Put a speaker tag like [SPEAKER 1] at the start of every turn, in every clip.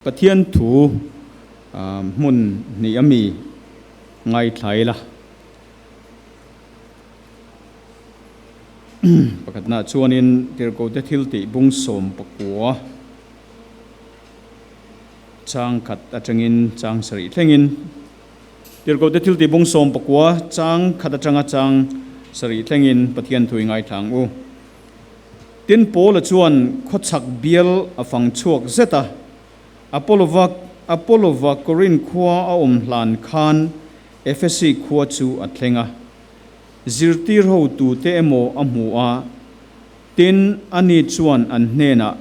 [SPEAKER 1] Pathian thu hmun hnih a mi ngaithla ila. Pakhatnaah chuanin Tirhkohte thiltih bung 19 chang khat atangin chang sarih thlengin Tirhkohte thiltih bung 19 chang khat atanga chang sarih thlengin Pathian thu i ngaithla ang u. Tin, Paula chuan khawchhak bial a fang chhuak zet a, Apolova Apolova Korinth khua a awm hlan khan Efesi khua chu a thleng a. Zirtir ho tute emaw a hmu a, tin, ani chuan an hnenah,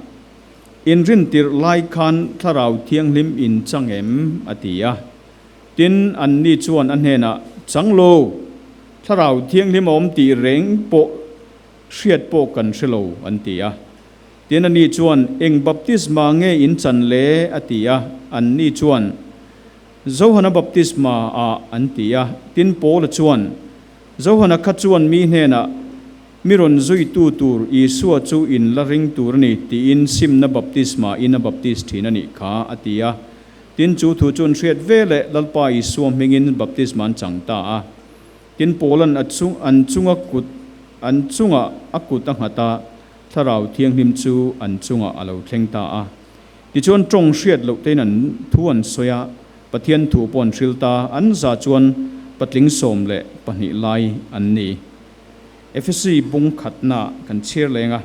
[SPEAKER 1] Inrintirh lai khan Thlarau Thianghlim in chang em? a ti a. Tin, anni chuan a hnenah, Chang lo! Thlarau Thianghlim a awm tih reng pawh Hriat pawh kan hre lo, an ti a. Tin, ani chuan, Eng baptisma nge in chan le? a ti a. Anni chuan, Johana baptisma ah, an ti a. Tin, Paula chuan, Johana kha chuan mi hnenah, Mi rawn zuitu tur Isua chu in la ring tur a ni, tiin simna baptisma in a baptis thin a nih kha, a ti a. Tin, chu thu chu an hriat veleh Lalpa Isua hmingin baptisma an chang ta a. Tin, Paula'n a chung, an chunga kut, an chungah a kut a nghat a, Thlarau Thianghlim chu an chungah a lo thleng ta a. Tichuan, tawng hriat loh tein an thu an sawi a, Pathian thu pawh an hril ta, an za chuan patling 12 lai an ni. Efesi bung khatna kan chhiar leng a.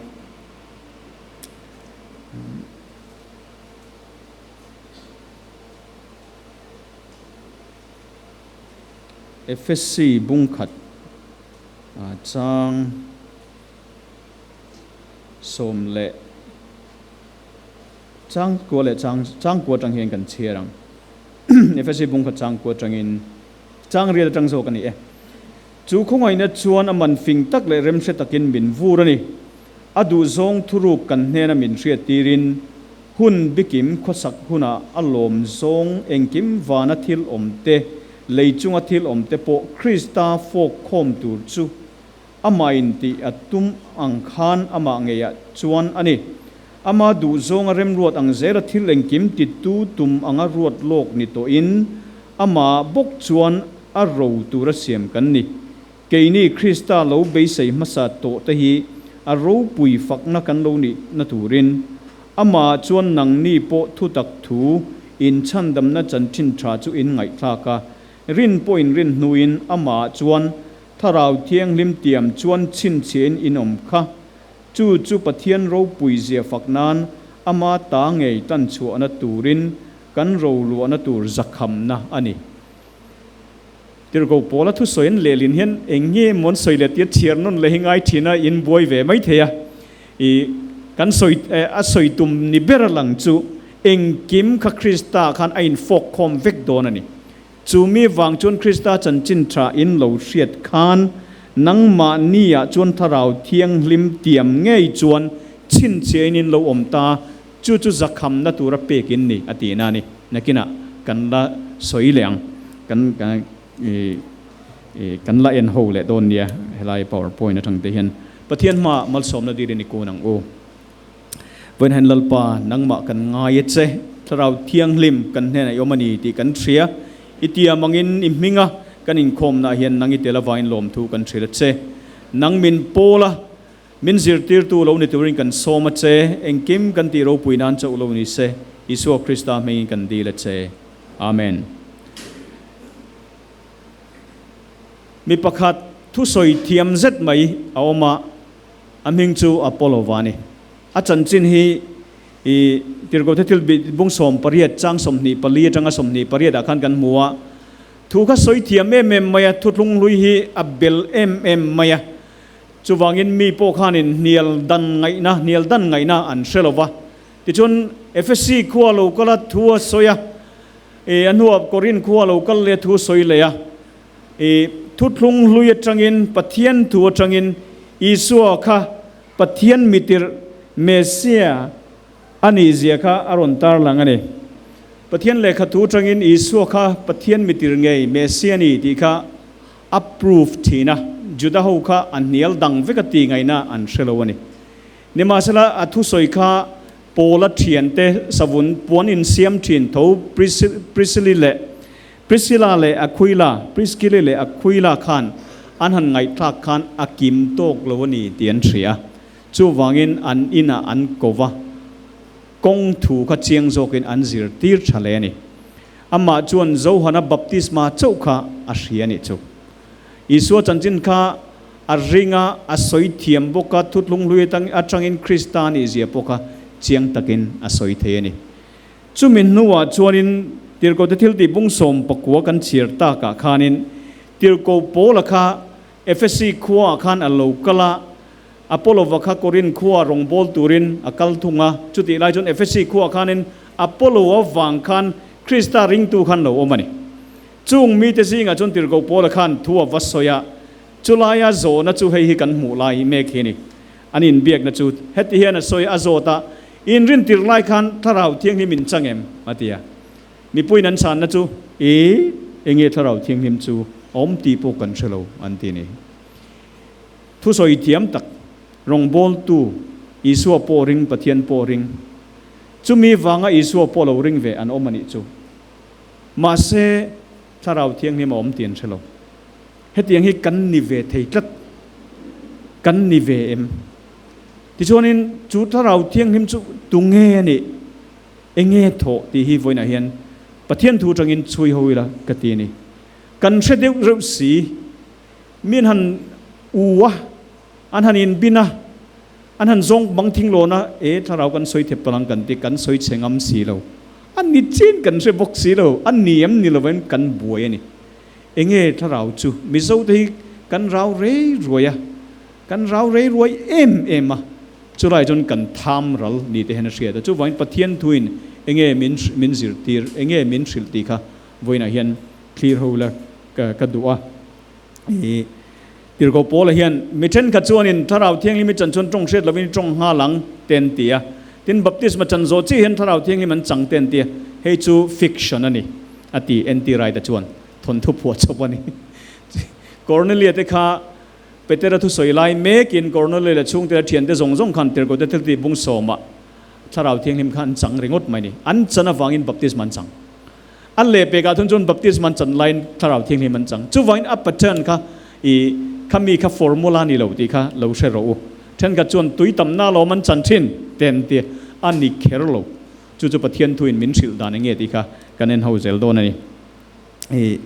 [SPEAKER 1] Efesi bung khat chang sawm leh chang kua leh chang chang kua atang hian kan chhiar ang. Efesi bung khat chang kua atangin chang rial atang zawk a ni e. Chu khawngaihna chuan a man fing tak leh remhre takin min vur a ni. A duhzawng thuruk kan hnena min hriat tirin Hun bikim khawsak hunah a lawm zawng engkim vana thil awm te, lei chunga thil awm te pawh Krista fawk khawm tur chu amah in tih a tum ang khan amah ngeiah chuan a ni. Ama duh zawnga remruat ang zela thil engkim titu tum anga ruat lawk ni tawhin amah bawk chuan a ro tura siam kan ni. Keini Krista lo beisei hmasa tawh te hi a ropui fakna kan lo nih na turin, amah chuan nangni pawh thutak thu inchhandamna chanchin tha chu in ngaihthlak a, rin pawh in rin hnuin amah chuan Thlarau Thianghlim tiam chuan chhinchhiahin in awm kha. Chu chu Pathian ropui zia fak nan ama ta ngei tan chhuahna turin kan roluahna tur zakhamna a ni. Tirhkoh Paula thusawi an lehlin hian eng nge maw an sawi leh tia chhiar nawn leh hi ngai thin a, in buai ve mai thei a. I kan sawi a sawi tum ni ber a lang chu engkim kha Krista khan a infawk khawm vek dawn a ni. Chu mi vang chuan Krista chanchin tha in lo hriat khan nangmahni ah chuan Thlarau Thianghlim tiam ngei chuan chhinchhiain in lo awm ta, chu chu zakhamna tura pek in ni a tihna a ni. Nakinah kan la sawi leh ang, kan kan la en ho leh dawn nia helai powerpoint atang te hian. Pathian hmaah malsawmna dil in i kun ang u. Vawiin hian Lalpa nangmah kan ngai a che, Thlarau Thianghlim kan hnenah i awm a ni tih kan hria. I tiam angin i hminga kan inkhawmnaah hian nang i tel avangin lawmthu kan hrilh a che. Nang min pawl a, Min zirtirtu lo ni turin kan sawm a che, engkim kan tih ropui nan chauh lo ni se, Isua Krista hmingin kan dil a che. Amen. Mi pakhat thusawi thiam zet mai a awm a, a hming chu Apollo-va a ni. A chanchin hi i Tirhkohte thil bung 18 chang 24 atanga 28 ah khan kan hmu a. Thu kha sawi thiam em em mai a, thuthlung hlui hi a bel em em mai a. Chuvangin mi pawh khanin hnial dan ngaihna, hnial dan ngaihna an hre lo va. Tichuan, Efesi khua lo kal a, thu a sawi a, i a hnuah Korinth khua lo kal leh a thu sawi leh a. I thuthlung hlui atangin, Pathian thu atangin Isua kha Pathian mitirh, Messiah, a nih zia kha a rawn tarlang a ni. Pathian lehkha thu atangin Isua kha Pathian mitirh ngei, Messiah a ni tih kha a proof thin a, Juda ho kha a hnial dang vek a ti ngaihna an hre lo a ni. Nimahsela a thusawi kha Paula thiante savun puan insiam thin tho Priscilla leh Priscilla leh Aquila, Priskili leh Aquila khan an han ngaihthlak khan a kim tawk lo a ni tih an hria. Chuvangin an inah an ko va, kawng thu kha chiang zawkin an zirtir tha hle a ni. Amah chuan Johana baptisma chauh kha a hria a nih chu. Isua chanchin kha a ring a, a sawi thiam bawk a, thutlung hlui atangin Krista a nihzia pawh kha chiang takin a sawi thei a ni. Chumi hnuah chuanin Tirhkohte thiltih bung 19 kan chhiar takah khanin Tirhkoh Paula kha Efesi khuaah khan a lo kal a, Apollo-va kha Korinth khuaah rawngbâwl turin a kal thung a. Chutih lai chuan Efesi khuaah khanin Apollo-a vang khan Krista ringtu khan lo awm a ni. Chung mite zingah chuan Tirhkoh Paula khan thu a va sawi a, chulaia zawhna chu hei hi kan hmuh lai mek hi a ni. An inbiakna chu heti hian a sawi a zawt a, In rintir lai khan Thlarau Thianghlim in chang em? a ti a. Mipuiin an chhanna chu, E, enge Thlarau Thianghlim chu a awm tih pawh kan hre lo, an ti a ni. Thusawi thiam tak, rawngbawltu, Isua pawh ring, Pathian pawh ring, chumi vanga Isua pawh lo ring ve an awm a nih chu. Mahse, Thlarau Thianghlim a awm tih an hre lo. Hetiang hi kan ni ve thei tlat. Kan ni ve em? Tichuanin, chu Thlarau Thianghlim chu tu nge a nih? Enge thawh tih hi vawiinah hian Pathian thu atangin chhui ho ila ka ti a ni. Kan hre deuh reuh si. Mi an han u a, an han inbin a, an han zawng bang thing lawn a, e thlarau kan sawi thep talang kan ti, kan sawi chhe ngam si lo. A ni chin kan hre bawk si lo, a ni em ni lovin kan buai a ni. Enge thlarau chu Mizo te hi kan rau rei ruai a, kan rau rei ruai em em a, chulai chuan kan tham ral ni te hian a hriat a. Chuvangin Pathian thuin enge min min zirtir, enge min hrilh tih kha vawiinah hian thlir ho ila ka duh a. I Tirhkoh Paula hian, Mi thenkhat chuanin Thlarau Thianghlim i chan chuan tawng hriat lovin i tawng nghal ang, te an ti a. Tin, baptisma chan zawh chiah hian Thlarau Thianghlim an chang, te an ti a. Hei chu fiction a ni, a ti. NT Wright-a chuan thawnthu phuah chawp a ni. Cornelia te kha Petera thusawi lai mekin Cornelia leh chhungte leh thiante zawng zawng khan Tirhkohte thiltih bung sawmah Thlarau Thianghlim kha an chang ringawt mai a ni. An chan avangin baptisma an chang. A lehpekah thun chuan baptism an chan laiin Thlarau Thianghlim an chang. Chuvangin a pattern kha i kha mi kha formula ni lo tih kha lo hre rawh u. Thenkhat chuan tui tamna alawm an chan thin te an ti a ni kher lo. Chu chu Pathian thuin min hrilh dan enge tih kha kan en ho zel dawn a ni. I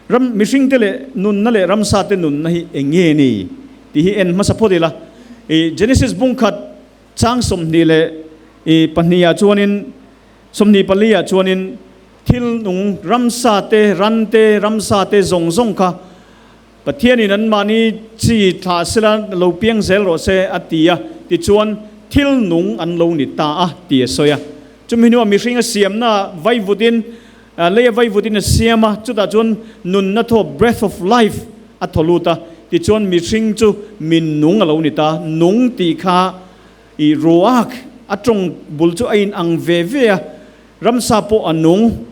[SPEAKER 1] ram mihringte leh nunna leh ramsate nunna hi enge ni tih hi en hmasa phawt ila. I Genesis bungkhat chang 22 ah chuanin 24 ah chuanin thil nung ramsa te, ran te, ramsa te zawng zawng kha Pathianin anmahni chi thlah sela lo piang zel rawh se a ti a, tichuan thil nung an lo ni ta a ti a sawi a. Chumi hnuah mihring a siamna vaivutin, leia vaivutin a siam a, chutah chuan nunna thaw, breath of life, a thaw lut a, tichuan mihring chu mi nung a lo ni ta, nung tih kha I ruak a tawng bul chu a in ang ve ve a, ramsa pawh a nung,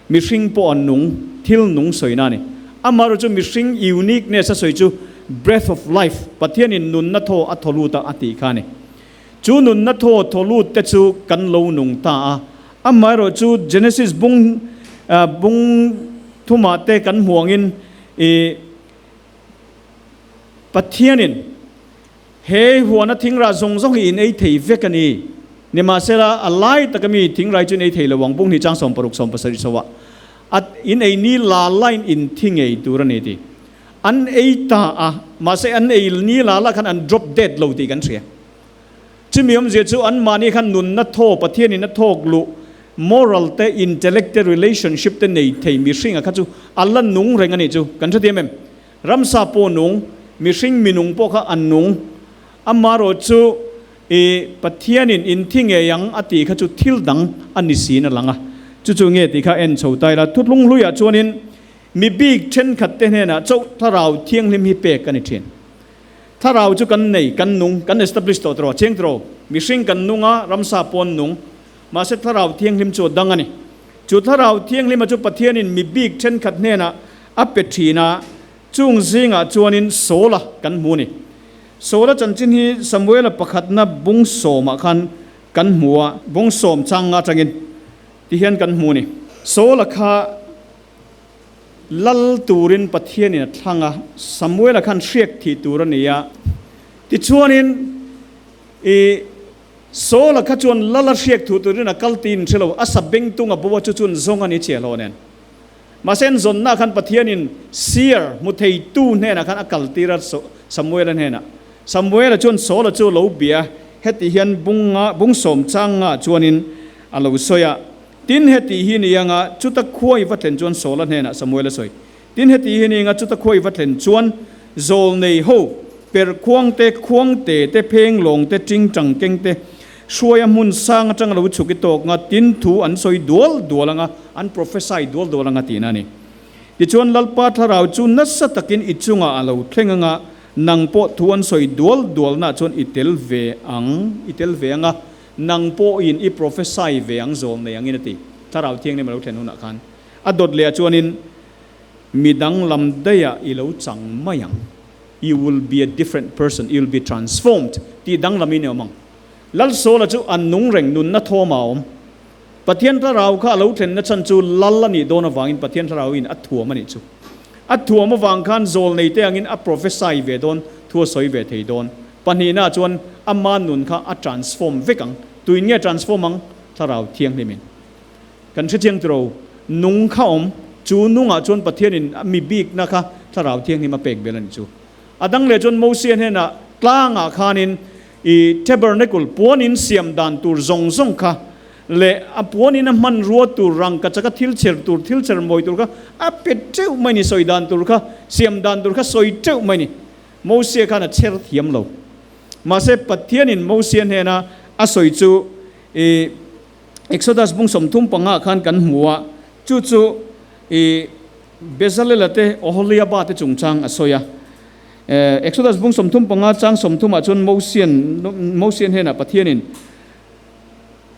[SPEAKER 1] mihring pawh a nung, thil nung sawina a ni. Amaherawh chu mihring uniqueness a sawi chu breath of life, Pathianin nunna thaw a thaw lut a a tih kha a ni. Chu nunna thaw thaw lut te chu kan lo nung ta a, amaherawh chu Genesis bung bung thumah te kan hmu angin i Pathianin He huana thingrah zawng zawng hi in ei thei vek a ni. Nimahsela, a lai taka mi thingrai chu in ei thei lo ang, bung hnih chang 60 70 chho ah a in ei ni la lain in thi ngei tur a ni ti. An ei ta a, mahse an ei ni la la khan an drop dead lo tih kan hria. Chumi awmzia chu anmahni khan nunna thaw, Pathianin a thawk luh, moral te, intellect te, relationship te nei thei mihringa kha chu a la nung reng a nih chu. Kan hrethiam em? Ramsa pawh nung, mihring minung pawh kha an nung. Amaherawh chu i Pathianin in thi ngei ang a tih kha chu thil dang a ni siin a lang a. Chu chu nge tih kha en chho ta ila. Thutlung hluiah chuanin mi bik thenkhat te hnenah chauh Thlarau Thianghlim hi pek a ni thin. Thlarau chu kan nei, kan nung, kan establish tawh tawh, chiang tawh. Mihring kan nung a, ramsa pawh an nung. Mahse Thlarau Thianghlim chu a dang a ni. Chu Thlarau Thianghlima chu Pathianin mi bik thenkhat hnenah a pe thin a, chung zingah chuanin Saula kan hmu a ni. Saula chanchin hi Samuela pakhatna bung sawmah khan kan hmu a, bung sawm chang atangin ti hian kan hmu a ni. Saula kha lal turin Pathianin a thlang a, Samuela khan hriak thih tur a ni a. Tichuanin i Saula kha chuan lal a hriak thuh turin a kal tiin hre lo, a sa bengtung a bo a, chu chuan zawng a ni chiah lo nen. Mahse an zawnna khan Pathianin seer hmu theitu hnenah khan a kaltir a, Samuela hnenah. Samuela chuan Saula chu a lo bia, heti hian bunga bung sawm changa chuanin a lo sawi a, Tin, heti hi ni anga chuta khua i va thlen chuan Saula hnenah Samuela sawi. Tin, heti hi ni anga chuta khua i va thlen chuan zawlnei ho, perhkhuang te, khuang te te, pheng lawng te, tingtang keng te, hruaia hmun sang atanga lo chhuk i tawk anga tin thu an sawi dual dual anga, an prophesy dual dual anga tihna a ni. Tichuan, Lalpa thlarau chu nasa takin i chungah a lo thleng anga, nang pawh thu an sawi dual dualnaah chuan i tel ve ang, i tel ve anga, Nang pawhin i prophesy ve ang zawl nei angin a ti. Thlarau Thianghlim a lo thlen hunah khan a dawt leh ah chuanin mi danglam daihah i lo chang mai ang. You will be a different person, you will be transformed tih danglamin i awm ang. Lalsawla chu a nung reng nunna thawm a awm. Pathian Thlarau kha a lo thlenna chhan chu lal a nih dawn avangin Pathian Thlarauin a thuam a nih chu. A thuam avang khan zawl nei te angin a prophesy ve dawn, thu a sawi ve thei dawn. Pahnihna chuan ama nun kha a transform vek ang. Tuin nge transform ang? Thlarau Thianghlimin. Kan hrechiang tiro, nung kha awm, chu nungah chuan Pathianin a mi bikna kha Thlarau Thianghlim a pek bel a nih chu. A dang leh chuan Mosia hnenah tlangah khanin i tabernacle, puanin siam dan tur zawng zawng kha leh a puanin a hmanrua tur rangkachaka thil chher tur, thil chher mawi tur kha a pe teuh mai ni, sawi dan tur kha, siam dan tur kha sawi teuh mai ni. Mosia khan a chher thiam lo. Mahse Pathianin Mosia hnena a sawi chu i Exodus bung 35 khan kan hmu a, chu chu i Bezalela te Oholiaba te chungchang a sawi a. Exodus bung 35 chang 30 ah chuan Mosian Mosian hnenah Pathianin,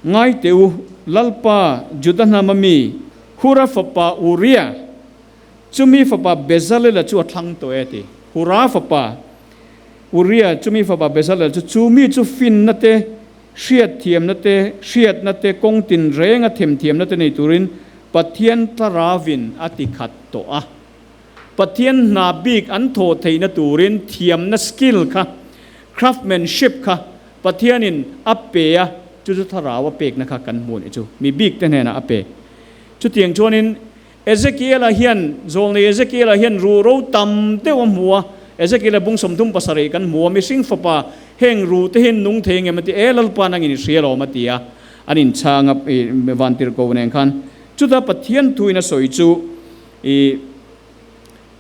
[SPEAKER 1] Ngai teh u, Lalpa Juda hnama mi Hura fapa Uria, Chumi fapa Bezalela chu a thlang tawh e ti. Hura fapa Uria, chumi fapa Bezalel chu, chu mi chu finna te, hriatthiamna te, hriatna te, kawng tinrenga themthiamna te nei turin Pathian Tlaravin a ti khat tawh a. Pathian hna bik an thawh theihna turin thiamna skill kha, craftsmanship kha Pathianin a pe a, chu chu Thlarau a pekna kha kan hmu a nih chu. Mi bik te hnenah a pe. Chutiang chuanin Ezekiela hian, Zawlnei Ezekiela hian ruhro tam deuh a hmu a, Ezekiela bung 37 kan hmu a, mihring fapa heng ruh te hian nung thei engem a ti, E Lalpa nangin i hria lawm a ti a, an inchhang a, i vantirhko nen khan. Chuta Pathian thuin a sawi chu, i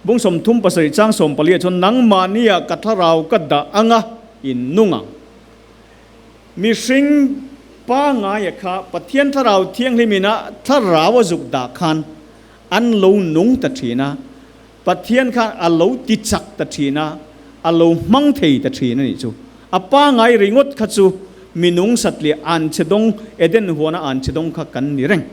[SPEAKER 1] bung 37 chang 14 ah chuan, Nangmahnia ka thlarau ka dah anga in nung ang. Mihring pangaia kha Pathian Thlarau Thianghlim ina thlarau a zuk dah khan an lo nung ta thin a, Pathian khan a lo ti chak ta thin a, a lo hmang thei ta thin a nih chu. A pangai ringawt kha chu minung satliah anchhe dawng, Eden huana anchhe dawng kha kan ni reng.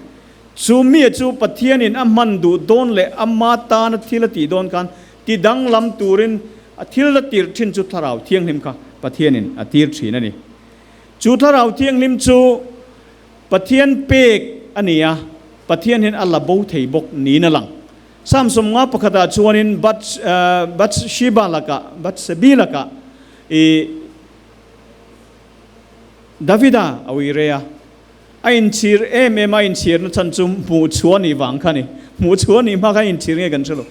[SPEAKER 1] Chu mia chu Pathianin a hman duh dawn leh ama tana thil a tih dawn khan Ti danglam turin a thil la tir thin chu Thlarau Thianghlim kha Pathianin a tir thin a ni. Chu Thlarau Thianghlim chu Pathian pek a ni a, Pathian hian a la bo thei bawk niin a lang. Psalm 51 ah chuanin Bathsheba lakah, Bathsebi lakah i Davida a ui rei a, a inchhir em em a, a inchhirna chhan chu hmuh chhuah nih vang kha a ni. Hmuh chhuah nih hma khan a inchhir nge kan hre lo.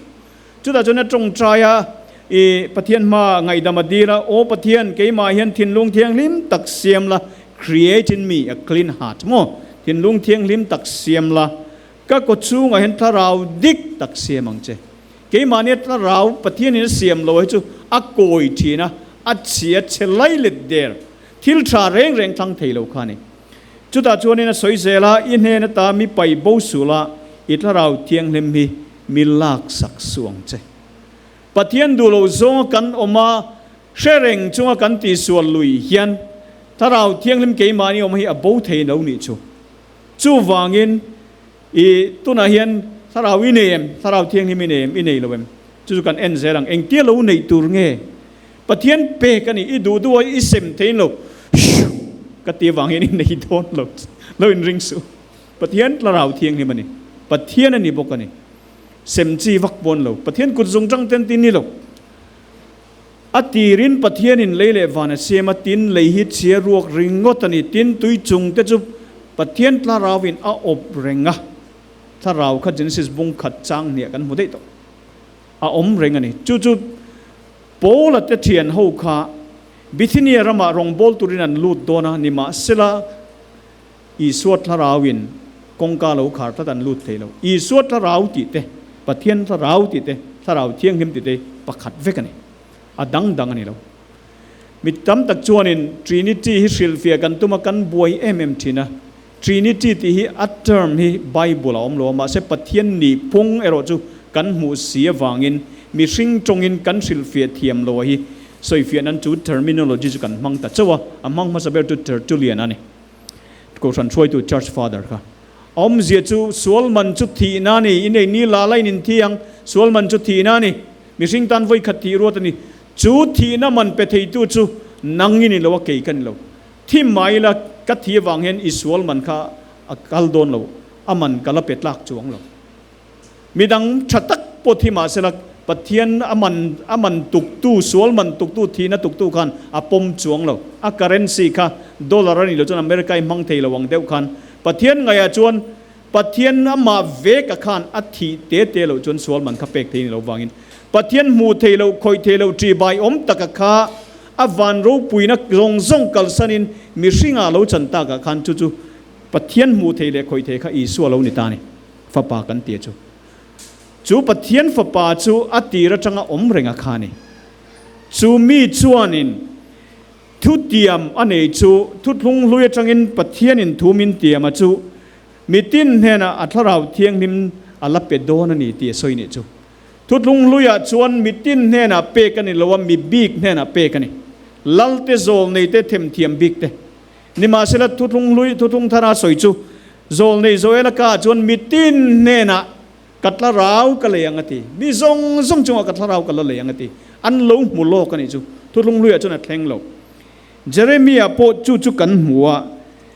[SPEAKER 1] Chutah chuan a tawngtai a, I Pathian hma ngaihdam a dil a, Aw Pathian, keimah hian thinlung thianghlim tak siam la, create in me a clean heart, maw? Thinlung thianghlim tak siam la, ka kaw chhungah hian thlarau dik tak siam ang che. Keimahnia thlarau Pathianin a siam lo hi chu a kawi thin a, a chhia chhe lai let der, thil tha reng reng thlang thei lo kha a ni. Chutah chuanin a sawi zel a, I hnen ata mi pai bo sul a, i thlarau thianghlim hi mi laksak suh ang che. Pathian duh lo zawnga kan awm a, hre reng chunga kan tihsual lui hian Thlarau Thianghlim keimahni awm hi a bo thei lo nih chu. Chuvangin i tunah hian Thlarau i nei em? Thlarau Thianghlim i nei em? I nei lo em? Chu chu kan en zel ang. Engtia lo neih tur nge? Pathian pek a ni. I duh duh a i sem thei lo. Shoo! Ka ti avang hian in nei dawn lo, lo inring suh. Pathian Thlarau Thianghlim a ni. Pathian a ni bawk a ni. Sem chi vak pawn lo. Pathian kut zung tang ten tin ni lo. A tirin Pathianin lei leh van a siam a, tin lei hi chhia ruak ringawt a ni. Tin tui chung te chu Pathian Thlarauin a awp reng a. Thlarau kha Genesis bung khat chang hniah kan hmu daih tawh. A awm reng a ni. Chu chu Paula te thian ho kha Bithynia ramah rawngbâwl turin an lut dawn a, nimahsela Isua Thlarauin kawngka lo khar tlat an lut thei lo. Isua Thlarau tih te, Pathian Thlarau tih te, Thlarau Thianghlim tih te pakhat vek a ni. A dang dang a ni lo. Mi tam tak chuanin Trinity hi hrilhfiah kan tum a, kan buai em em thin a. Trinity tih hi a term hi Bible a awm lo a, mahse Pathian nih phung erawh chu kan hmuh si avangin mihring tawngin kan hrilhfiah thiam lo a hi sawifiah nan chu terminology chu kan hmang ta chauh a, a hmang hmasa ber chu Tertullian a ni. Kohhran hruaitu Church Father kha. A awmzia chu sual man chu thihna a ni, inei ni la la in inthi ang, sual man chu thihna a ni, mihring tan vawi khat thih ruat a ni, chu thihna man pe theitu chu nang i ni lo a, kei ka ni lo. Thi mai ila ka thi avang hian i sual man kha a kal dawn lo, a man ka la pe tlak chuang lo. Midang tha tak pawh thi mah sela Pathian a man a man tuktu, sual man tuktu, thihna tuktu khan a pawm chuang lo. A currency kha dollar a nih loh chuan America i hmang thei lo ang deuh khan Pathian ngaihah chuan Pathian amah veka khan a thih te te loh chuan sual man kha pek thei ni lo vangin Pathian hmuh thei loh, khawih thei loh, ṭihbai awm taka kha a van ropuina zawng zawng kalsanin mihringah lo chan takah khan chu chu Pathian hmuh thei leh khawih thei kha Isua lo ni ta a ni. Fapa kan tia chu. Chu Pathian Fapa chu a tir atanga awm reng a kha a ni. Chu mi chuanin thutiam a nei chu thuthlung hlui atangin Pathianin thu min tiam a chu mitin hnenah a Thlarau Thianghlim a la pe dawn a ni tih a sawi nih chu. Thuthlung hluiah chuan mitin hnenah pek a ni lo a, mi bik hnenah pek a ni. Lalte zawlnei te, themthiam bik te. Nimahsela thuthlung hlui, thuthlung thara sawi chu zawlnei Joela ka chuan mitin hnenah ka thlarau ka lei ang a ti. Mi zawng zawng chungah ka thlarau ka la lei ang a ti. An lo hmu lawk a nih chu. Thuthlung hluiah chuan a thleng lo. Jeremia pawh chu chu kan hmu a.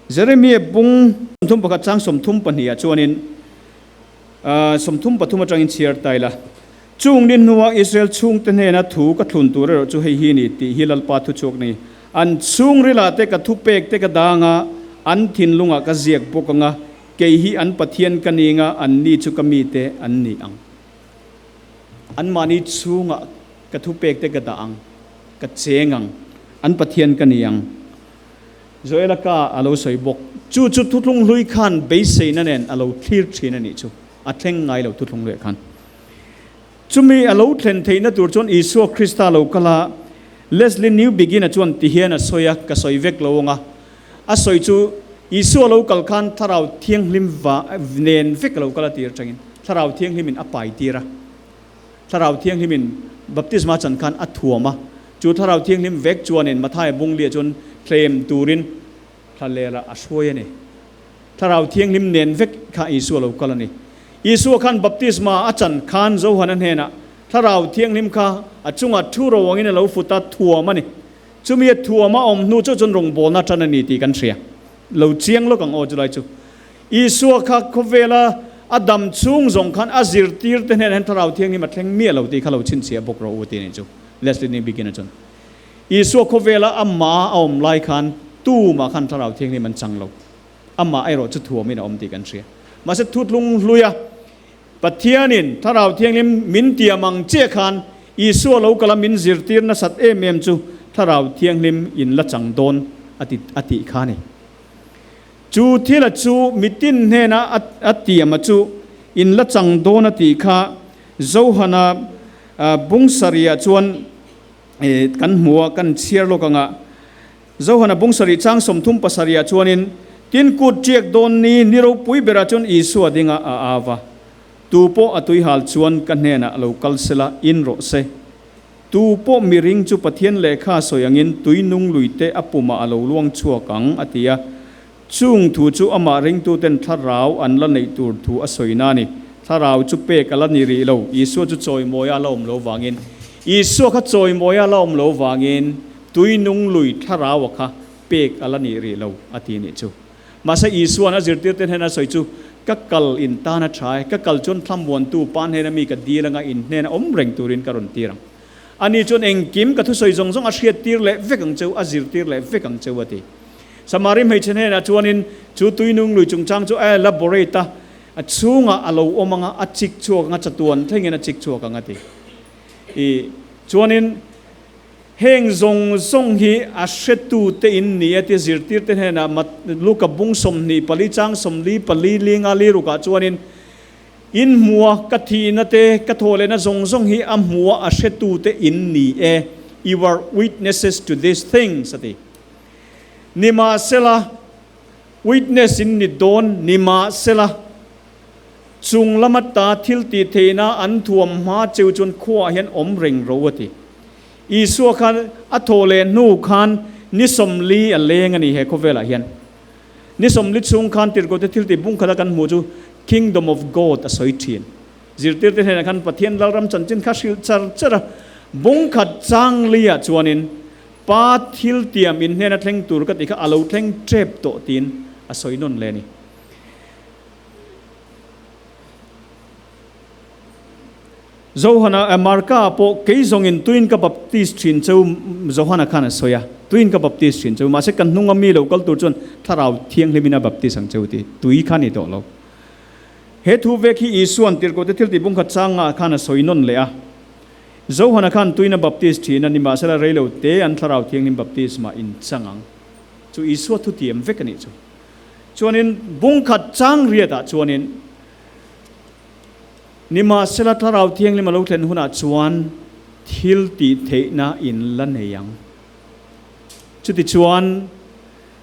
[SPEAKER 1] Jeremia bung 31 chang 32 ah chuanin 33 atangin chhiar ta ila. Chung ni hnua Israel chhungte hnena thu ka thlun tur erawh chu hei hi ni tih hi Lalpa thuchhuak ni. An chhungrilah te ka thupek te ka dang a, an thinlungah ka ziak bawk ang a, kei hi an Pathian ka ning a, anni chu ka mite an ni ang. Anmahni chhungah ka thupek te ka dah ang, ka cheng ang, an Pathian ka ni ang. Joela ka a lo sawi bawk. Chu chu thuthlung hlui khan beiseina nen a lo thlir thin a nih chu. A thleng ngai lo thuthlung hluiah khan. Chumi a lo thlen theihna tur chuan Isua Krista lo kal a, Lesslie Newbigin-a chuan ti hian a sawi a, ka sawi vek lo ang a. A sawi chu Isua lo kal khan Thlarau Thianghlim va nen vek a lo kal a tir atangin Thlarau Thianghlimin a pai tir a. Thlarau Thianghlimin baptisma chan khan a thuam a. Chu Thlarau Thianghlim vek chuanin Mathaia bunglia chuan thlem turin thlalera a hruai a ni. Thlarau Thianghlim nen vek kha Isua lo kal a ni. Isua khan baptisma a chan khan Johana hnenah Thlarau Thianghlim kha a chungah thu ro angin a lo fut a, thuam a ni. Chumi a thuam a awm hnu chu chuan rawngbawlna tan a ni tih kan hria. Lo chiang lawk ang aw chulai chu. Isua kha khawvela a dam chhung zawng khan a zirtirte hnenah hian Thlarau Thianghlim a thleng miah lo tih kha lo chhinchhiah bawk rawh u tih a nih chu. Leslie Newbigin a chuan. Isua khawvela amah a awm lai khan tumah khan Thlarau Thianghlim an chang lo. Amah erawh chu thuamin a awm tih kan hria. Mahse thutlung hluia Pathianin Thlarau Thianghlim min tiam ang chiah khan Isua lo kala min zirtir nasat em em chu Thlarau Thianghlim in la chang dawn a ti a tih kha a ni. Chu thila chu mitin hnena a tiam a chu in la chang dawn a tih kha Johana bung sarihah chuan kan hmu a, kan chhiar lawk anga Johana bung sarih chang 37 ah chuanin, Tin kut ṭiak dawn ni ni ropui berah chuan Isua dinga a au va, Tu pawh a tuihal chuan ka hnenah lo kal sela in rawh se. Tu pawh miring chu Pathian lehkha sawi angin tui nung luite a pumah a lo luang chhuak ang, a ti a. Chung thu chu amah ringtuten thlarau an la neih tur thu a sawi na a ni. Thlarau chu pek a la ni rih lo. Isua chu chawimawia a la awm lo vangin Isua kha chawimawia a la awm lo vangin tui nung lui thlarau a kha. pek a la nih rih lo, a ti nih chu. Mahse Isua'n a zirtirte hnena sawi chu, Ka kal in tan a tha e, ka kal chuan thlamuantu Pa hnena mi ka dil anga in hnena awm reng turin ka rawn tir ang. Ani chuan engkim ka thusawi zawng zawng a hriattir leh vek ang cheu, a zirtir leh vek ang cheu, a ti. Samari hmeichhe hnenah chuanin chu tuinung lui chungchang chu a elaborate a, a chhungah a lo awm anga, a chik chhuak anga, chatuan thlengin a chik chhuak ang, a ti. I chuanin heng zawng zawng hi a hretute in ni a ti zirtirte hnenah Luka bung 24 chang 44 linga lirukah chuanin In hmua ka thihna te, ka thawhlehna zawng zawng hi a hmua a hretute in ni e, you are witnesses to these things, a ti. Nimahsela, witness in ni dawn, nimahsela, chung lama ta thil tih theihna an thuam hma cheu chuan khuaah hian awm reng ro, a ti. Isua khan a thawhleh hnu khan ni 40 a leng a ni he khawvelah hian. Ni 40 chhung khan tirhkohte thil tih bung khata kan hmuh chu Kingdom of God a sawi thin. Zirtirte hnenah khan Pathian Lalram chanchin kha hrilh char char a, bung khat chang liah chuanin Pa thil tiam in hnena thleng tur ka tih kha a lo thleng tep tawh tiin a sawi nawn le a ni. Johana, Marka pawh kei zawngin tuin ka baptist thin cheu Johana khan a sawi a, tuin ka baptist thin cheu, mahse kan hnunga mi lo kal tur chuan Thlarau Thianghlimin a baptist ang cheu ti tui kha ni tawh lo. He thu vek hi Isua'n tirhkohte thil tih bungkhat changah khan a sawi nawn leh a. Johana khan tuin a baptist thin a, nimahsela reilo te an Thlarau Thianghlim baptisma in chang ang chu Isua thutiam vek a nih chu. Chuanin bungkhat chang riatah chuanin, Nimahsela Thlarau Thianghlim a lo thlen hunah chuan thil tih theihna in la nei ang. Chutichuan,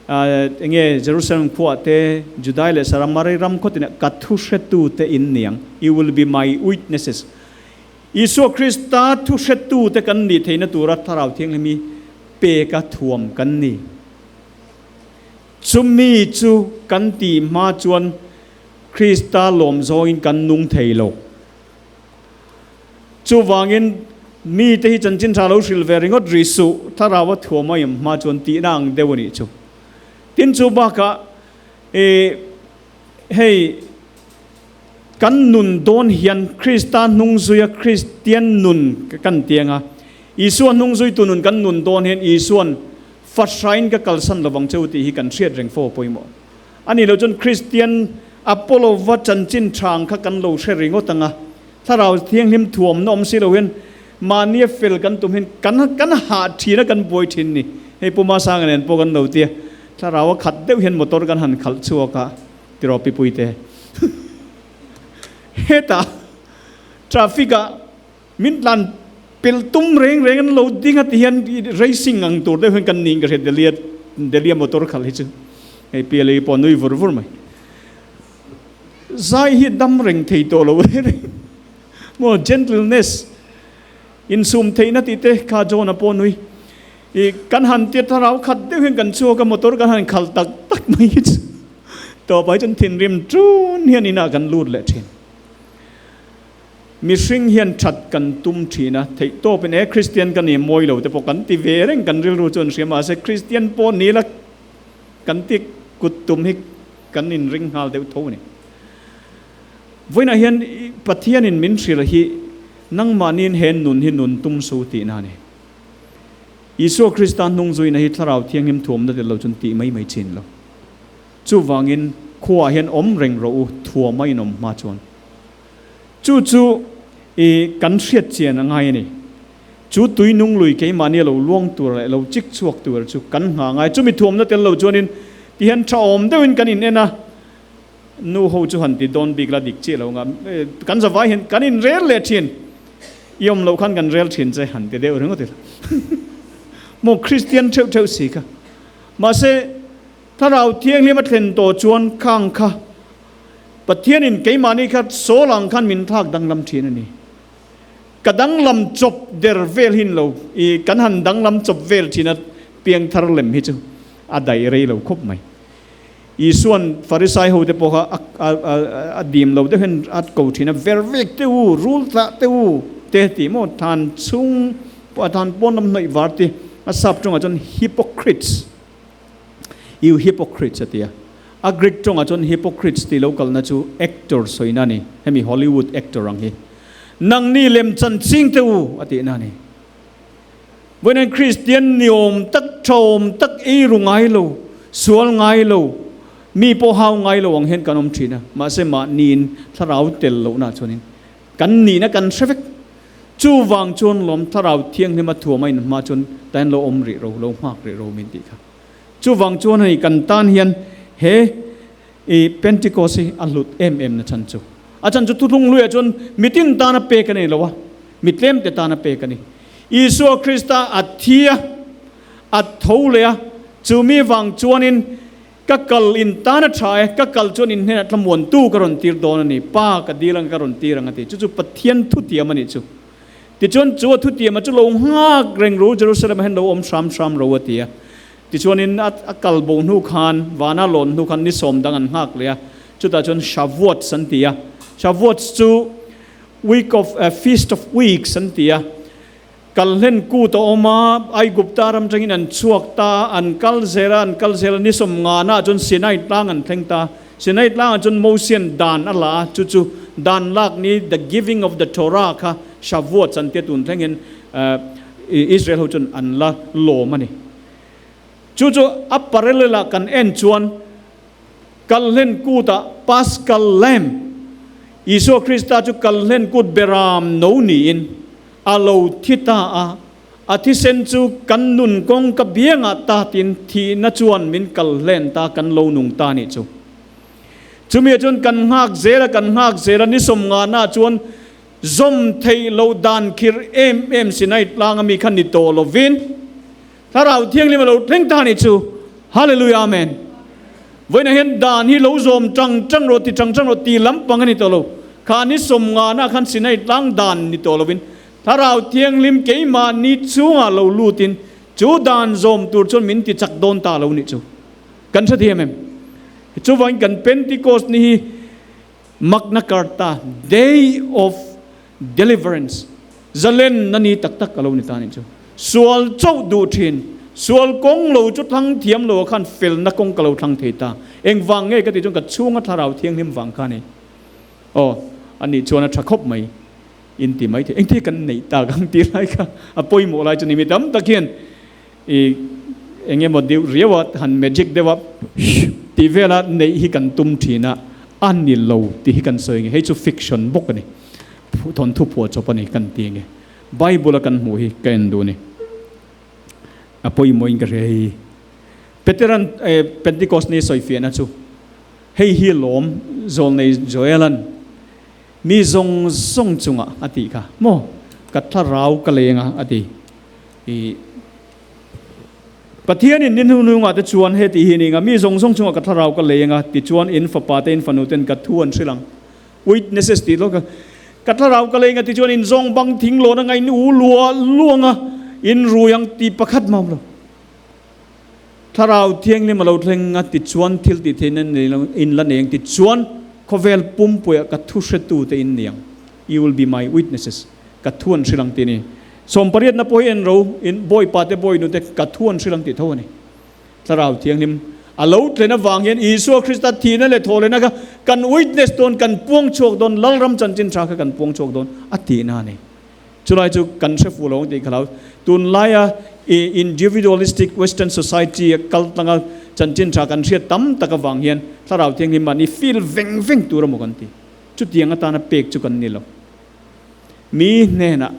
[SPEAKER 1] enge Jerusalem khuaah te, Judai leh Saramari ram khaw tinah ka thu hretute in ni ang. You will be my witnesses. Isua Krista thu hretute kan nih theihna tura Thlarau Thianghlim hi peka thuam kan ni. Chumi chu kan tih hma chuan Krista lawm zawngin kan nung thei lo. Chuvangin, mite hi chanchin tha lo hrilh ve ringawt rih suh, thlarau a thuam a im hma chuan tihna ang deuh a nih chu. Tin chu bakah, i, hei, kan nun dawn hian Krista hnung zuia Kristian nun kan ti ang a, Isua hnung zuitu nun kan nun dawn hian Isua'n fahrain ka kalsan lovang che u tih hi kan hriat reng fo a pawimawh. A nih loh chuan Kristian Apollo-va chanchin thang kha kan lo hre ringawt ang a, Thlarau Thianghlim thuamna awm si lo hian mahnia fel kan tum hian kan kan hah thin a, kan buai thin ni. Hei Pu Masanga nen pawh kan lo ti a, Thlarau a khat deuh hian motor kan han khalh chhuak a, tiraw Pipuite. Hetah traffic-ah min tlan pel tum reng reng an lo ding a ti hian racing ang tur deuh hian kan ning ka hria Delhi a Delhi a motor khalh hi chu hei PLA pawh a nui vur vur mai. Zai hi dam reng thei tawh lo reng maw gentleness insum theihna tih te kha John a pawh nui i kan han tia thlarau khat deuh hian kan chhuak a motor kan han khalh tak tak mai hi chu tawpah hi chuan thinrim tun hian inah kan lut leh thin. Mihring hian that kan tum thin a, theihtawpin e Kristian ka ni mawi lo te pawh kan ti ve reng kan rilru chu an hria mahse Kristian pawh ni la kan ti kut tum hi kan inring nghal deuh tho a ni. Vawiinah hian Pathianin min hrilh hi nangmahniin he nun hi nun tum su tihna a ni. Isua Krista hnung zuina hi Thlarau Thianghlim thuamna tel lo chuan tih mai mai chin lo. Chuvangin khuaah hian awm reng rawh u thuama inawm hma chuan. Chu chu i kan hriat chian a ngai a ni. Chu tui nung lui keimahni a lo luang tur leh lo chik chhuak tur chu kan nghah ngai. Chumi thuamna tel lo chuanin ti hian tha awm deuhin kan in en a, nu ho chu han ti dawn bik la dik chiah lo nga, kan zavai hian kan in rel leh thin. I awm loh khan kan rel thin che han ti deuh ringawt ila. Maw Kristian theuh theuh si kha. Mahse Thlarau Thianghlim a thlen tawh chuan khang kha Pathianin keimahni kha sawl ang khan min thlak danglam thin a ni. Ka danglam chawp der vel hin lo i kan han danglam chawp vel thin a piangthar lem hi chu a daih rei lo khawp mai. Isua'n Farisai hote pawh kha a dim lo deuh hian a ko thin a, ver vek teh u, rul tlah teh u te tih maw than chhung pawh a than pawn lam hnawih var te a sap tawngah chuan hypocrites. You hypocrites a ti a. A Greek tawngah chuan hypocrites tih lo kalna chu actor sawina a ni, hemi Hollywood actor ang hi. Nangni lemchan ching teh u a tihna a ni. Vawiin Kristian niawm tak, thawm tak, eiru ngai lo, sual ngai lo, mi pawh hau ngai lo ang hian kan awm thin a. Mahse mahniin thlarau tel lohna chuanin kan nihna kan hre vek. Chuvang chuan lawm thlarau thianghlima thuam a inhma chuan tan lo awm rih ro, lo nghak rih ro min tih kha. Chuvang chuan hei kan tan hian he i Pentecost hi a hlut em em na chhan chu. A chhan chu thuthlung hluiah chuan mitin tana pek a nei lo a, mi tlemte tana pek a ni. Isua Krista a thi a, a tho leh a, chu mi vang chuanin ka kal in tan a tha e, ka kal chuan in hnenah thlamuantu ka rawn tir dawn a ni, Pa ka dil anga ka rawn tir ang a ti. Chu chu Pathian thutiam a nih chu. Tichuan chu a thutiamah chu lo nghak reng ru, Jerusalem-ah hian lo awm hram hram ro a ti a. Tichuanin a kal bo hnu khan, vana lawn hnu khan ni sawm dang an nghak leh a, chutah chuan Shavuots an ti a. Shavuots chu week of, feast of weeks an ti a. Kalhlen kut a awm a, Aigupta ram tangin an chhuak ta, an kal zel a, an kal zel a, ni sawm ngana ah chuan Sinai tlang an thleng ta. Sinai tlangah chuan Mosian dan a la a, chu chu dan lak ni, the giving of the Torah kha Shavuot an tia tun thlengin Israel ho chuan an la lawm a ni. Chu chu a parallel ah kan en chuan Kalhlen kutah Paschal Lamb, Isua Krista chu Kalhlen kut beram no niin a lo thi ta a, A thisen chu kan nun kawng ka biangah tatin thihna chuan min kal hlen ta, kan lo nung ta nih chu. Chumi ah chuan kan nghak zel a, kan nghak zel a, ni sawmngana chuan zawm theih loh dan khir em em Sinai tlang ami kha ni tawh lovin Thlarau Thianghlim a lo thleng ta nih chu. Hallelujah Amen. Vawiinah hian dan hi lo zawm tang tang rawh ti tang tang rawh ti lampang a ni tawh lo. Kha ni sawmngana khan Sinai tlang dan ni tawh lovin Thlarau Thianghlim keimahni chungah lo lutin chu dan zawm tur chuan min ti chak dawn ta lo nih chu. Kan hrethiam em? Chuvangin kan Pentecost ni hi Magna Carta, Day of Deliverance, zalenna ni tak tak a lo ni ta nih chu. Sual chauh duh thin, sual kawng lo chu thlang thiam lo ah khan felna kawng ka lo thlang thei ta. Engvang nge ka tih chuan ka chhunga Thlarau Thianghlim vang kha a ni. Aw, ani chuan a tha khawp mai. In ti mai thei. Engtia kan neih tak ang tih lai kha a pawimawh lai chu ni. Mi tam tak hian i eng emaw deuh riau a han magic deuh a tih vela neih hi kan tum thin a, a ni lo tih hi kan sawi nge. Hei chu fiction bawk a ni. Thawnthu phuah chawp a ni kan ti nge. Bible a kan hmuh hi ka en duh a ni. A pawimawhin ka hria hei. Peteran Pentecost ni sawifiahna chu hei hi lawm zawlnei Joelan Mi zawng zawng chungah a tih kha maw? Ka thlarau ka leng a, a ti. I Pathianin ni hnuhnungah te chuan heti hi ni nga, Mi zawng zawng chungah ka thlarau ka leng a, tichuan in fapa te in fanu ten ka thu an hrilh ang. Witnesses tih lawk a, Ka thlarau ka leng a, tichuan in zawng bang thing lawn anga in u lua luang a, in rui ang tih pakhat mah awm lo. Thlarau Thianghlim a lo thleng a, tichuan thil tih theihna in la nei ang, tichuan khawvel pumpuiah ka thu hretute in ni ang, you will be my witnesses, ka thu an hrilh ang tih a ni. Sawmpariatna pawh hi en ro, in bawipa te bawinu te ka thu an hrilh ang tih tho a ni. Thlarau Thianghlim a lo tlen avang hian Isua Krista thihna leh thawhlehna kha kan witness dawn, kan puang chhuak dawn, Lalram chanchin tha kha kan puang chhuak dawn a tihna a ni. Chulai chu kan hre fuh lo ang tih ka hlau. Tunlaia individualistic western society a kal tlanga chanchin tha kan hriat tam tak avang hian Thlarau Thianghlim mahni feel veng veng tur emaw kan ti. Chutiang atana pek chu kan ni lo. Mi hnenah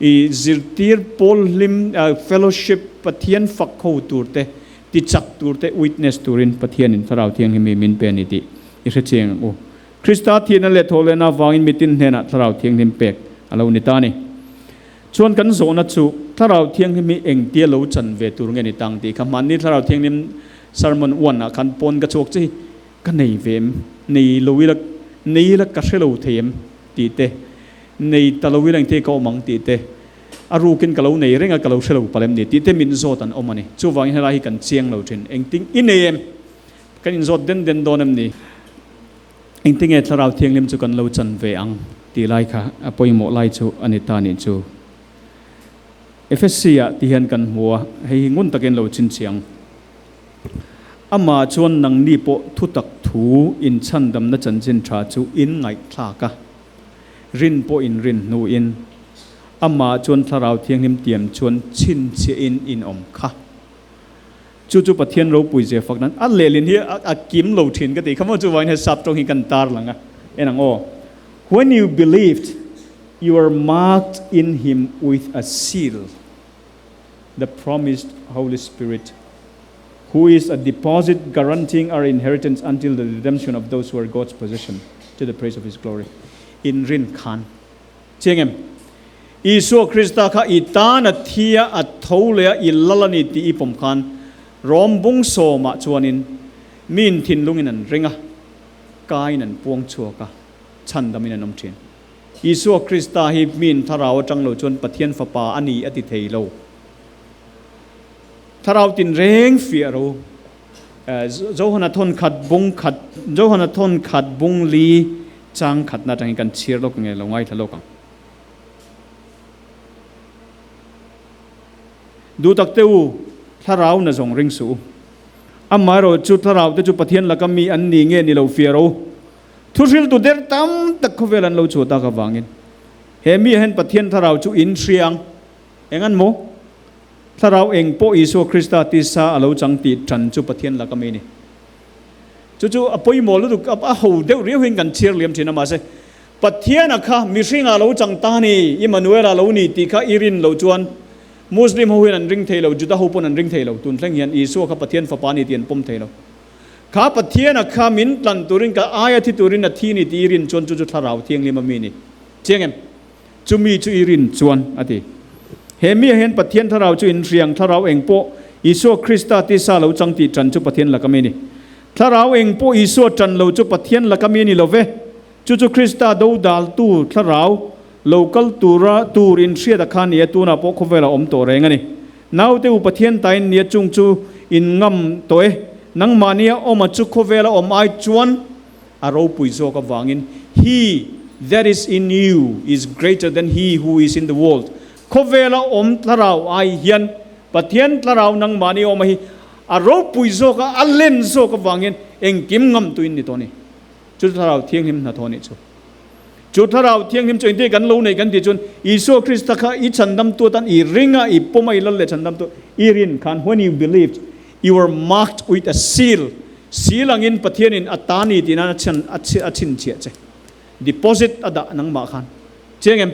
[SPEAKER 1] i zirtir pawl hlim fellowship Pathian fak ho tur te, ti chak tur te witness turin Pathianin Thlarau Thianghlim hi min pe a ni tih i hre chiang ang u. Krista thihna leh thawhlehna avangin mitin hnenah Thlarau Thianghlim pek a lo ni ta a ni. Chuan kan zawhna chu, Thlarau Thianghlim hi engtia lo chan ve tur nge ni tang tih kha hmanni Thlarau Thianghlim sermon one ah khan pawn ka chhuak che hi ka nei ve em? Nei lo ila, nei ila ka hre lo thei em? tih te, nei ta lo ila engtia ka awm ang tih te, a rukin ka lo nei reng a ka lo hre lo palh em ni tih te min zawt an awm a ni. Chuvangin helai hi kan chiang lo thin. Engtin i nei em? Kan inzawt den den dawn em ni? Engtinge Thlarau Thianghlim chu kan lo chan ve ang tih lai kha a pawimawh lai chu a ni ta nih chu. Efesi ah ti hian kan hmu a, hei hi ngun takin lo chhinchhiang. Amah chuan nangni pawh thutak thu inchhandamna chanchin tha chu in ngaihthlak a, rin pawh in rin hnuin Amah chuan Thlarau Thianghlim tiam chuan chhinchhiahin in awm kha. Chu chu Pathian ropui zia fak nan a lehlin hi a kim lo thin ka tih kha maw chuvangin he sap tawng hi kan tar lang a en ang aw. When you believed, you are marked in him with a seal, the promised Holy Spirit, who is a deposit guaranteeing our inheritance until the redemption of those who are God's possession, to the praise of his glory. In rin khan. Chiang em? Isua Krista kha i tan a thi a, a tho leh a, i lal a ni tih i pawm khan Rom bung sawmah chuanin miin thinlungin an ring a, kain an puang chhuak a, chhandamin an awm thin. Isua Krista hi miin thlarau atang lo chuan Pathian Fapa a ni a ti thei lo. Thlarau tinreng fiah ro. Johana thawn khat bung khat Johana thawn khat bung li chang khatna atangin kan chhir lawk nge lo ngaithla lawk ang. Duh tak te u, thlarau na zawng ring suh u. Amaherawh chu thlarau te chu Pathian laka mi an ni nge ni lo fiah ro. Thuhriltu der tam tak khawvel an lo chhuah tak avangin he mi ah hian Pathian thlarau chu in hria ang. Eng an maw? Thlarau eng pawh Isua Krista tisa a lo chang tih tan chu Pathian laka mi a ni. Chu chu a pawimawh lutuk a ho deuh riau hian kan chhiar liam thin a, mahse Pathiana kha mihringa lo chang ta ni, Immanuela lo ni tih kha i rin loh chuan Muslim ho hian an ring thei lo, Juda ho pawn an ring thei lo. Tun thleng hian Isua kha Pathian fapa a ni tih an pawm thei lo. Kha Pathiana kha min tlan turin ka aia thi turin a thi ni tih i rin chuan chu chu Thlarau Thianghlim a mi ni. Chiang em? Chumi chu i rin chuan, a ti. He mi ah hian Pathian Thlarau chu inhriang Thlarau eng pawh Isua Krista tisa lo chang tih ṭan chu Pathian laka mi a ni. Thlarau eng pawh Isua ṭan lo chu Pathian laka mi a ni lo ve. Chu chu Krista dodaltu Thlarau lo kal tura tur inhriat a kha nia tunah pawh khawvelah awm tawh reng a ni. Naute u Pathian tain nia chung chu in ngam tawh e. Nangmahnia awma chu khawvela awm ai chuan a ropui zawk avangin He that is in you is greater than he who is in the world Khawvela awm thlarau ai hian Pathian thlarau nangmahni awma hi a ropui zawk a, a len zawk avangin engkim ngamtuin ni tawh a ni. Chu thlarau thianghlim hnathawh nih chu. Chu thlarau thianghlim chu engtin kan lo neih kan tih chuan Isua Krista kha i chhandamtu atan i ring a, i pawm a, i lal leh chhandamtu i rin khan when you believed You are marked with a seal, seal angin Pathianin a ta ni tih nan a chhan a chhinchhiah che. Deposit a dah nangmah khan. Chiang em?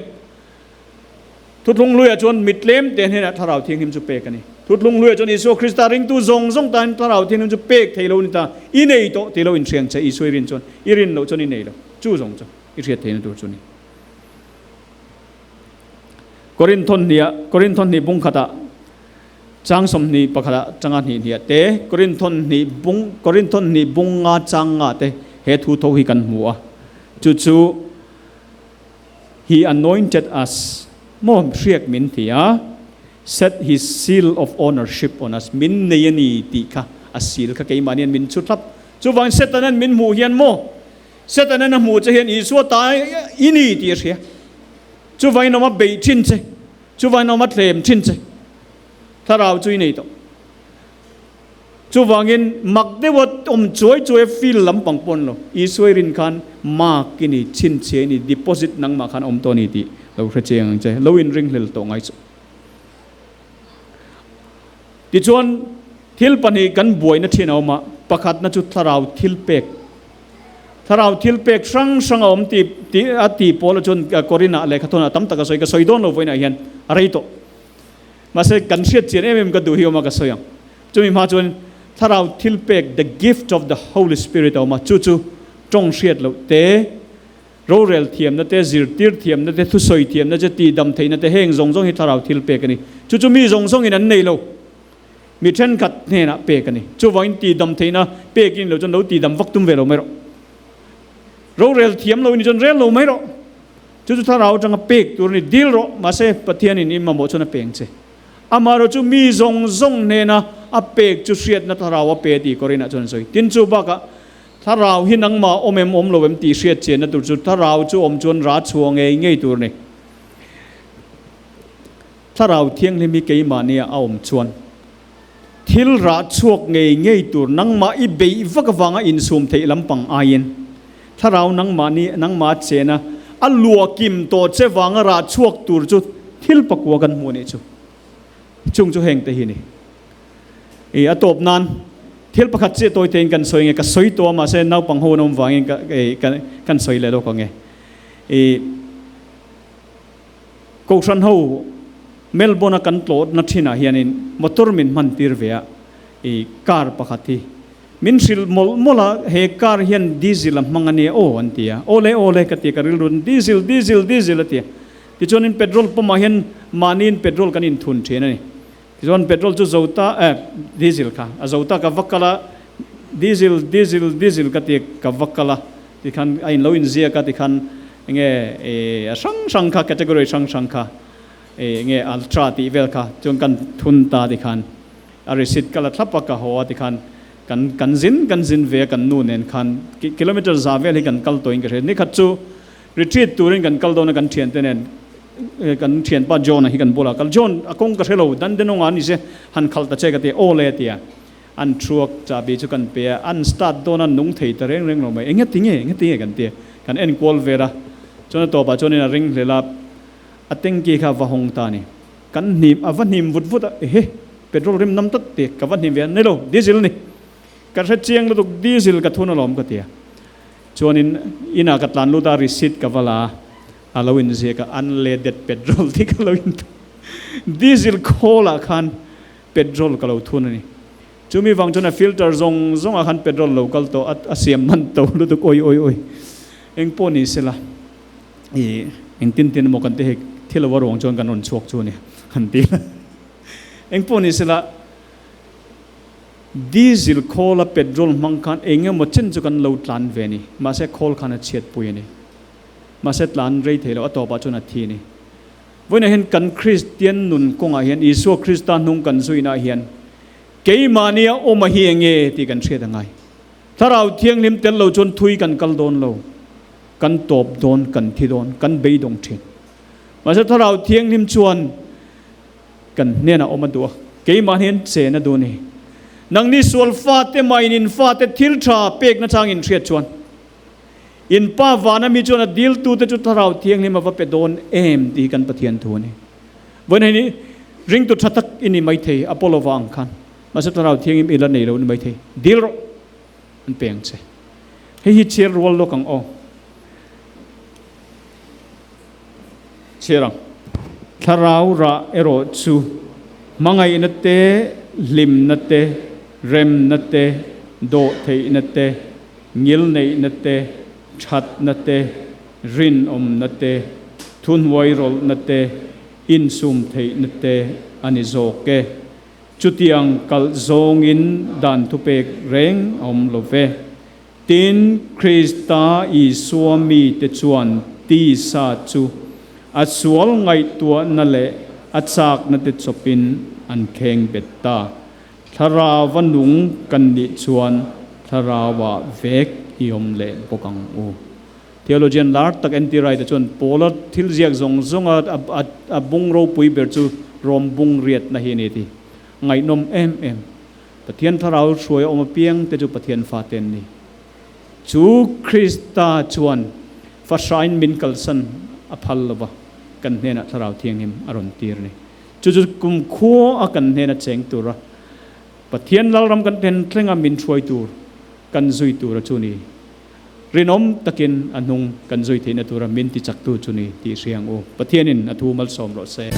[SPEAKER 1] Thutlung hluiah chuan mi tlem te hnenah Thlarau Thianghlim chu pek a ni. Thutlung hluiah chuan Isua Krista ringtu zawng zawng tan Thlarau Thianghlim chu pek thei lo a ni ta. I nei tawh tih lo inhriang che Isua i rin chuan i rin loh chuan i nei lo. Chu zawng chu i hriat theihna tur chu a ni. Korinthon hniah Korinthon hnih bung khatah Chang 21 ah changa hnih hniah te, Korinthon hnih bung Korinthon hnih bung nga chang nga te he thu tho hi kan hmu a. Chu chu He anointed us maw hriak min ti a, set his seal of ownership on us min nei a ni tih kha a seal kha keimahni hian min chhu thlap. Chuvangin Setanan min hmuh hian maw Setanan a hmuh che hian Isua ta i ni tih a hria. Chuvangin awm a beih thin che. Chuvangin awm a thlem thin che. Thlarau chu i nei tawh. Chuvangin mak deuha awm chuai chuai a feel lampang pawh an lo. Isua i rin khan mark i ni, chhinchhiah i ni, deposit nangmah khan awm tawh a ni tih lo hre chiang ang che. Lo inringhlel tawh ngai suh. Tichuan thil pahnih kan buaina thin a awm a, pakhatna chu thlarau thil pek. Thlarau thil pek hrang hrang a awm tih tih a tih pawl a chuan Korinah lehkha thawnah tam tak a sawi. Ka sawi dawn lo vawiinah hian a rei tawh. Mahse kan hriat chian em em ka duh hi awm a ka sawi ang. Chumi hma chuan Thlarau thil pek the gift of the Holy Spirit a awm a, chu chu tawng hriat loh te, rorel thiamna te, zirtir thiamna te, thusawi thiamna te, tihdam theihna te heng zawng zawng hi Thlarau thil pek a ni. Chu chu mi zawng zawngin an nei lo. Mi thenkhat hnenah pek a ni. Chuvangin tihdam theihna pek in lo chuan lo tihdam vak tum ve lo mai rawh. Rorel thiam lo in chuan rel lo mai rawh. Chu chu thlarau atanga pek tur a ni. Dil rawh, mahse Pathianin i mamawh chuan a peng che. Amaherawh chu mi zawng zawng hnena a pek chu hriatna thlarau a pe tih Korinah chuan a sawi. Tin chu bakah thlarau hi nangmah awm em awm lo em tih hriat chianna tur chu thlarau chu awm chuan rah chhuah ngei ngei tur a ni. Thlarau Thianghlim hi keimahnia a awm chuan Thil rah chhuak ngei ngei tur nangmah i beih vak avanga insum theih lampang aiin thlarau nangmahni nangmah chena a luah kim tawh che vanga rah chhuak tur chu thil pakua kan hmuh anih chu. Chung chu heng te hi ni. I a tawp nan thil pakhat chiah tawi tein kan sawi nge ka sawi tawh a mahse naupang ho an awm vangin ka kan sawi leh lawk ang e. I Kohhran ho Melbourne a kan tlawhna thinah hianin motor min hman tir ve a, i car pakhat hi min hrilh mawlh mawlh a, he car hian diesel a hmang a nia aw an ti a, awle awle ka ti a, ka rilru diesel diesel diesel a ti a, tichuanin petrol pump ah hian mahniin petrol kan inthun thin a ni, tichuan petrol chu zo ta eh diesel kha a zo ta ka va kal a, diesel diesel diesel ka ti a, ka va kal a. Tikhan a in lo inziak a tikhan enge a hrang hrang kha category hrang hrang kha enge ultra tih vel kha chuan kan thun ta tikhan a receipt ka la thlap a ka haw a tikhan kan kan zin kan zin ve a kan nu nen khan kilometer za vel hi kan kal tawhin ka hria nikhat chu retreat turin kan kal dawn a kan thiante nen kan thianpa John a hi kan bulah kal John a kawng ka hrelo Dandenong ah ni se han khalh ta che ka ti a aw le a ti a. An truck chahbi chu kan pe a, an start dawn a nung thei ta reng reng lo mai. Enge tinge, enge tinge kan ti a, kan enkual vel a. Chuan a tawpah chuanin a ring hlel a, a tanky kha a va hawng ta a ni. Kan hnim, a va hnim vut vut a, ehe, petrol rim nam tlat ti, ka va hnim ve a, ni lo, diesel a ni. Ka hre chiang lutuk, diesel ka thun alawm ka ti a. Chuanin inah ka tlan lut a, receipt ka va la a, a lo inziak a, unleaded petrol tih ka lo inthun. Diesel khawlah khan Petrol ka lo thun a ni. Chumi vang chuan a filter zawng zawngah khan petrol lo kal tawh a, a siam hman to lutuk awi awi awi. Eng pawh ni sela i engtin tin emaw kan ti hei thil lo a ruang chuan kan rawn chhuak chu a ni han ti ila. Eng pawh ni sela diesel khawla petrol hmang khan eng emaw chen chu kan lo tlan ve a ni. Mahse khawl khan a chhiatpui a ni. Mahse tlan rei thei lo a tawpah chuan a thi a ni. Vawiinah hian kan Kristian nun kawngah hian Isua Krista hnung kan zuinah hian keimahnia awm a hi eng nge tih kan hriat a ngai. Thlarau Thianghlim tel lo chuan thui kan kal dawn lo, kan tawp dawn, kan thi dawn, kan beidawng thin. Mahse Thlarau Thianghlim chuan kan hnenah awm a duh a, keimahni hian chen a duh a ni. Nangni sual fate mah in fate thil tha pekna chang in hriat chuan, In Pa vana mi chuan a diltute chu Thlarau Thianghlim a va pe dawn em tih hi kan Pathian thu a ni. Vawiin hei ni ringtu tha tak i ni maithei, Apollo va ang khan. Mahse Thlarau Thianghlim i la nei lo ni maithei. Dil rawh, an pe ang che. Hei hi chhiar rual lawk ang aw. Chhiar ang. Thlarau rah erawh chu hmangaihna te, hlimna te, remna te, dawhtheihna te, Ngilneihna te, thatna te, rinawmna te, thuhnuairawlhna te, insum theihna te a ni zawk e. Chutiang kalh zawngin dan thupek reng a awm lo ve. Tin, Krista Isua mite chuan tisa chu a sual ngaihtuahna leh a chakna te chawpin an kheng bet ta. Thlarau a nung kan nih chuan thlarauah vek i awm leh bawk ang u. Theologian lar tak NT Wright a chuan Paula thil ziak zawng zawnga a bung ropui ber chu Rom bung riatna hi a ni ti. Ngaihnawm em em. Pathian thlarau hruai a awm apiang te chu Pathian fate an ni. Chu Krista chuan fahrain min kalsan a phal lova kan hnenah Thlarau Thianghlim a rawn tir a ni. Chu chu kum khua a kan hnena cheng tura Pathian Lalram kan then thlenga min hruai tur kan zui tura chu ni. Rinawm takin a hnung kan zui theihna tura min tichaktu chu ni tih hria ang u. Pathianin a thu malsawm rawh se.